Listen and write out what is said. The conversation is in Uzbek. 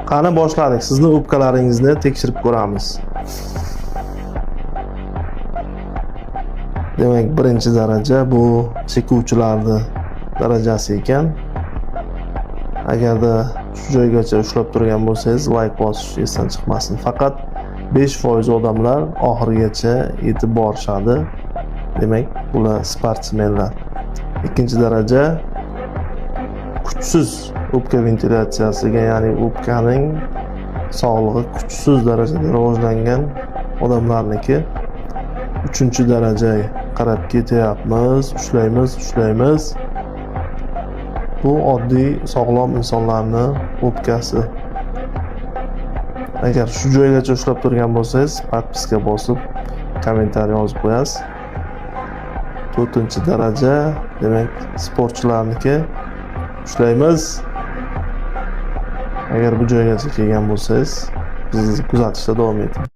Qani, boshladik. Sizni o'pkalaringizni tekshirib ko'ramiz. Demak, birinchi daraja bu chekuvchilarni darajasi ekan. Agarda shu joygacha ushlab turgan bo'lsangiz, layk bosish esdan chiqmasin. Faqat 5% odamlar oxirigacha yetib borishadi. Demak, bular sportsmenlar. Ikkinchi daraja kuchsiz o'pka ventilyatsiyasiga, ya'ni o'pkaning sog'lig'i kuchsiz darajada rivojlangan odamlarniki. Uchinchi darajaga qarab ketyapmiz, ushlaymiz, ushlaymiz. Bu oddiy sog'lom insonlarni o'pkasi. Agar shu joygacha ushlab turgan bo'lsangiz, подписка bosib, kommentariy yozib qo'yasiz. To'rtinchi daraja, demak, sportchilarniki. Ushlaymiz. Agar bu joygacha kelgan bo'lsangiz, bizni kuzatishda davom eting.